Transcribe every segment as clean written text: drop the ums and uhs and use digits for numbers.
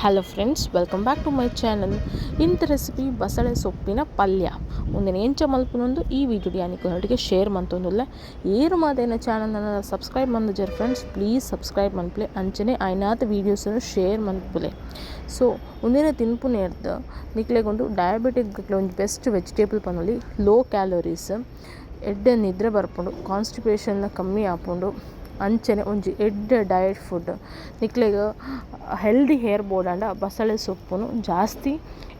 Hello friends, welcome back to my channel. ಇಂಥ recipe ಬಸಳೆ ಸೊಪ್ಪಿನ ಪಲ್ಯ ಒಂದಿನ ಎಂಚ ಮಲ್ಪುನೊಂದು ಈ ವಿಡಿಯೋ ಯಾನಿಕೊನೊಟ್ಟಿಗೆ ಶೇರ್ ಮಂತೊಂದುಲ್ಲ. ಏರು ಮಾದೇನ ಚಾನಲ್ ಸಬ್ಸ್ಕ್ರೈಬ್ ಮಂದುಜರ್ friends, please subscribe ಮನ್ಪುಲೆ. ಅಂಚನೆ ಐನಾತ್ ವೀಡಿಯೋಸನ್ನು ಶೇರ್ ಮನ್ಪುಲೆ. ಸೊ ಒಂದಿನ ತಿನ್ಪುನೇರ್ದ್ ನಿಕ್ಲೆಗೊಂದು ಡಯಾಬಿಟಿಕ್ ಒಂಜಿ ಬೆಸ್ಟ್ ವೆಜಿಟೇಬಲ್ ಪನೊಲಿ. ಲೋ ಕ್ಯಾಲೋರೀಸ್, ಎಡ್ಡೆ ನಿದ್ರೆ ಬರ್ಪುಂಡು, ಕಾನ್ಸ್ಟಿಪೇಷನ್ ಕಮ್ಮಿ ಆಪುಂಡು. ಅಂಚನೆ ಒಂಜಿ ಎಡ್ಡೆ ಡಯಟ್ ಫುಡ್. ನಿಕ್ಲೆಗ್ ಹೆಲ್ದಿ ಹೇರ್ ಬೋಡಾಂಡ ಬಸಳೆ ಸೊಪ್ಪುನು ಜಾಸ್ತಿ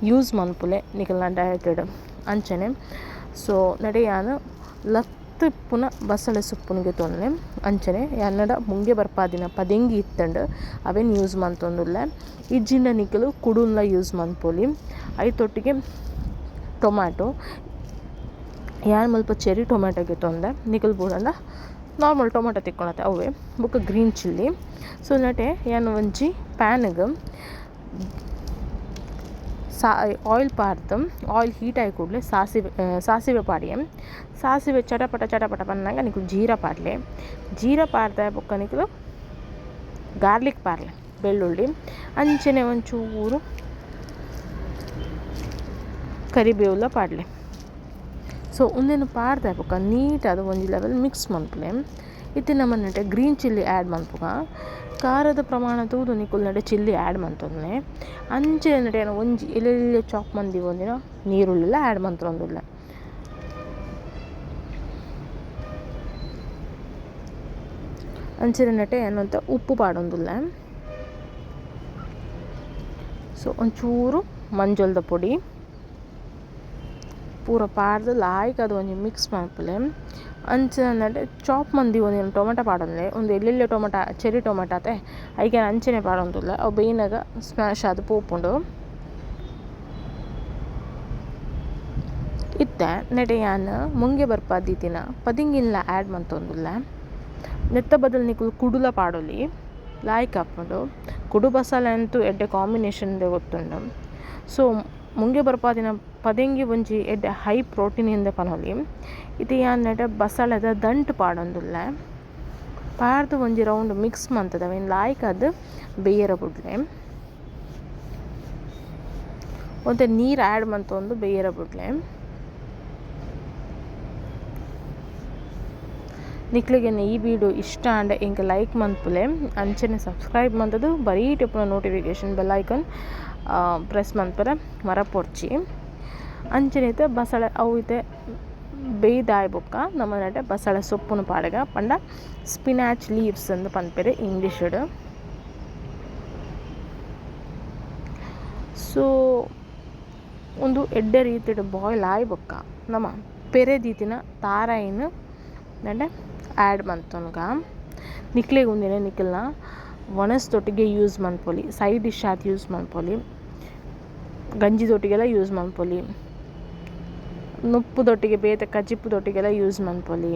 ಯೂಸ್ ಮನ್ಪುಲೆ ನಿಕಲ್ನ ಡಯಟೆಡ್. ಅಂಚನೆ ಸೊ ನಡೆಯಾನ ಲತ್ತ್ ಪುನ ಬಸಳೆ ಸೊಪ್ಪುನಿಗೆ ತೊಂದರೆ. ಅಂಚನೆ ಯಾನಡ ಮುಂಗೆ ಬರ್ಪಾದಿನ ಪದೆಂಗಿ ಇತ್ತಂಡು ಅವೇನು ಯೂಸ್ ಮಂತೊಂದುಲ್ಲೆ. ಇಜ್ಜಿಂಡ ನಿಕಲು ಕುಡುನ್ಲ ಯೂಸ್ ಮನ್ಪೊಲಿ. ಐತೊಟ್ಟಿಗೆ ಟೊಮ್ಯಾಟೊ ಯಾನ್ ಮಲ್ಪ ಚೆರಿ ಟೊಮ್ಯಾಟೊಗೆ ತೊಂದೆ, ನಿಕಲ್ ಬೋಡಂಡ ನಾರ್ಮಲ್ ಟೊಮೆಟೊ ತಿಕ್ಕೊಳತ್ತೆ ಅವೇ. ಬೊಕ್ಕ green chilli. So ನಟೆ ಯಾನ್ ಒಂಜಿ ಪ್ಯಾನ್ಗ್ ಸಾ ಆಯಿಲ್ ಪಾಡ್ದು, ಆಯಿಲ್ ಹೀಟ್ ಆಯಿ ಕೂಡಲೇ ಸಾಸಿವೆ ಸಾಸಿವೆ ಪಾಡಿಯೆ. ಸಾಸಿವೆ ಚಟಪಟ ಚಟಪಟ ಪನ್ನಗ ನಿಕುಲು ಜೀರಾ ಪಾಡ್ಲೆ. ಜೀರಾ ಪಾಡ್ದ ಬೊಕ್ಕ ನಿಕುಲು ಗಾರ್ಲಿಕ್ ಪಾಡ್ಲೆ, ಬೆಳ್ಳುಳ್ಳಿ. ಅಂಚನೆ ಒಂಚೂರು ಕರಿಬೇವುಲ ಪಾಡ್ಲೆ. ಸೊ ಉಂದೆನ್ ಪಾಡ್ದ ಬೊಕ್ಕ ನೀಟಾದ್ ಒಂಜಿ ಲೆವೆಲ್ ಮಿಕ್ಸ್ ಮನ್ಪುಲೆ. ಇತ್ತೆ ನಮ ನೆಟೆ green chilli add ಮನ್ಪುಗ. ಖಾರದ ಪ್ರಮಾಣ ತೂದು ನಿಕುಲು ನೆಟೆ ಚಿಲ್ಲಿ ಆ್ಯಡ್ ಮಂತೊನ್ಲೆ. ಅಂಚನೆ ನೆಟೆ ಒಂಜಿ ಎಲ್ಲೆಲ್ಲೆ ಚಾಪ್ ಮಂದಿ ಒಂದಿನ ನೀರುಳ್ಳಿಲ ಆ್ಯಡ್ ಮಂತೊಂದುಲ್ಲೆ. ಅಂಚನೆ ನೆಟೆ ಏನಂತ ಉಪ್ಪು ಪಾಡೊಂದುಲ್ಲೆ. ಸೊ ಒಂಚೂರು ಮಂಜೊಲ್ದ ಪೊಡಿ ಪೂರ ಪಾಡ್ದು ಲಾಯ್ಕ್ ಅದು ಒಂಜಿ ಮಿಕ್ಸ್ ಮನ್ಪುಲೆ. ಅಂಚನೆ ಚಾಪ್ ಮಂದಿ ಒಂಜಿ ಟೊಮೆಟೊ ಪಾಡೊನ್ಲೆ. ಒಂದು ಎಲ್ಲೆಲ್ಲೆ tomato, cherry tomato ಅತೆ ಐಕೆ ಅಂಚನೆ ಪಾಡೊಂದುಲ್ಲೆ. ಅವು ಬೇಯ್ನಗ ಸ್ಮ್ಯಾಶ್ ಆದ್ ಪೋಪುಂಡು. ಇತ್ತೆ ನೆಟೆ ಯಾನ್ ಮುಂಗೆ ಬರ್ಪಾದೀತಿನ ಪದಿಂಗಿನ್ಲ ಆ್ಯಡ್ ಮಂತೊಂದುಲ್ಲೆ. ನೆತ್ತ ಬದಲು ನಿಕುಲು ಕುಡುಲ ಪಾಡೊಲಿ, ಲಾಯ್ಕ್ ಆಪುಂಡು. ಕುಡು ಬಸಳೆ ಅಂತೂ ಎಡ್ಡೆ ಕಾಂಬಿನೇಷನ್ ಗೊತ್ತುಂಡು. ಸೊ ಮುಂಗೆ ಬರ್ಪಾದಿನ ಪದೆಂಗಿ ಒಂಜಿ ಎಡ್ಡೆ ಹೈ ಪ್ರೋಟೀನ್ ಇಂದ ಪನೊಲಿ. ಇತ್ತೆ ಯಾನ್ ನೆಟೆ ಬಸಳೆದ ದಂಟು ಪಾಡೊಂದುಲ್ಲೆ. ಪಾಡ್ದು ಒಂಜಿ ರೌಂಡ್ ಮಿಕ್ಸ್ ಮಂತುದು ಅವೆನ್ ಲಾಯ್ಕ್ ಆದ್ ಬೇಯರ ಬುಡ್ಲೆ. ಒಂತೆ ನೀರು ಆ್ಯಡ್ ಮಂತೊಂದು ಬೇಯರ ಬುಡ್ಲೆ. ನಿಕ್ಲೆಗ್ ಈ ವಿಡಿಯೋ ಇಷ್ಟ ಆಂಡ ಎಂಕ್ ಲೈಕ್ ಮನ್ಪುಲೆ. ಅಂಚನೆ ಸಬ್ಸ್ಕ್ರೈಬ್ ಮಂತುದು ಬರೀ ಟಿಪ್ಪುನ notification bell icon press ಮನ್ಪರೆ ಮರಪೊಡ್ಚಿ. ಅಂಚನೆ ಇತ್ತೆ ಬಸಳೆ ಅವು ಇತ್ತೆ ಬೇಯ್ದಾಯ್ ಬೊಕ್ಕ ನಮ ನೆಟೆ ಬಸಳೆ ಸೊಪ್ಪುನು ಪಾಡ್ಗ. ಪಂಡ ಸ್ಪಿನಾಚ್ ಲೀವ್ಸ್ ಅಂದ್ ಪನ್ಪೆರ್ ಇಂಗ್ಲೀಷ್ ಡ್. ಸೊ ಉಂದು ಎಡ್ಡೆ ರೀತಿಡ್ ಬಾಯ್ಲ್ ಆಯಿ ಬೊಕ್ಕ ನಮ ಪೆರೆ ದೀತಿನ ತಾರಾಯಿನ್ ನೆಟೆ ಆ್ಯಡ್ ಮಂತೊನ್ಗ. ನಿಕ್ಲೆಗ್ ಉಂದೆನ್ ನಿಕಲ್ನ ಒಣಸ್ದೊಟ್ಟಿಗೆ ಯೂಸ್ ಮನ್ಪೊಲಿ, ಸೈಡ್ ಡಿಶ್ ಆದ್ ಯೂಸ್ ಮನ್ಪೊಲಿ, ಗಂಜಿದೊಟ್ಟಿಗೆಲ ಯೂಸ್ ಮನ್ಪೊಲಿ, ನುಪ್ಪುದೊಟ್ಟಿಗೆ ಬೇತೆ ಕಜಿಪುದೊಟ್ಟಿಗೆಲ ಯೂಸ್ ಮನ್ಪೊಲಿ.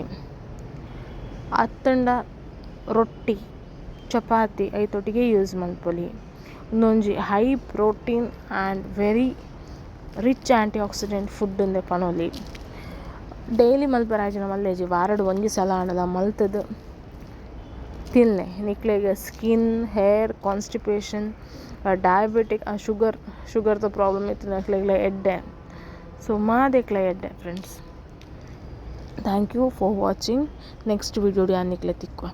ಅತ್ತಂಡ ರೊಟ್ಟಿ ಚಪಾತಿ ಐತೊಟ್ಟಿಗೆ ಯೂಸ್ ಮನ್ಪೊಲಿ. ಉಂದೊಂಜಿ high protein and very rich antioxidant food ಉಂದೆ ಪನೊಲಿ. ಡೈಲಿ ಮಲ್ಪೆರೆ ಆಯಿಜಿಂಡ ಮಲ್ಲೆಜಿ, ವಾರಡ್ ಒಂಜಿ ಸಲ ಆಂಡಲ ಮಲ್ತುದು ತಿನ್ಲೆ. ನಿಕ್ಲೆಗ್ skin, hair, constipation, diabetic, ಶುಗರ್ದ problem ಇತ್ತಿನಕ್ಲೆಗ್ಲ ಎಡ್ಡೆ. ಸೊ ಮಾದೆಕ್ಲ ಎಡ್ಡೆ friends. Thank you for watching. Next video ಯಾನ್ ನಿಕ್ಲೆ ತಿಕ್ಕುವೆ.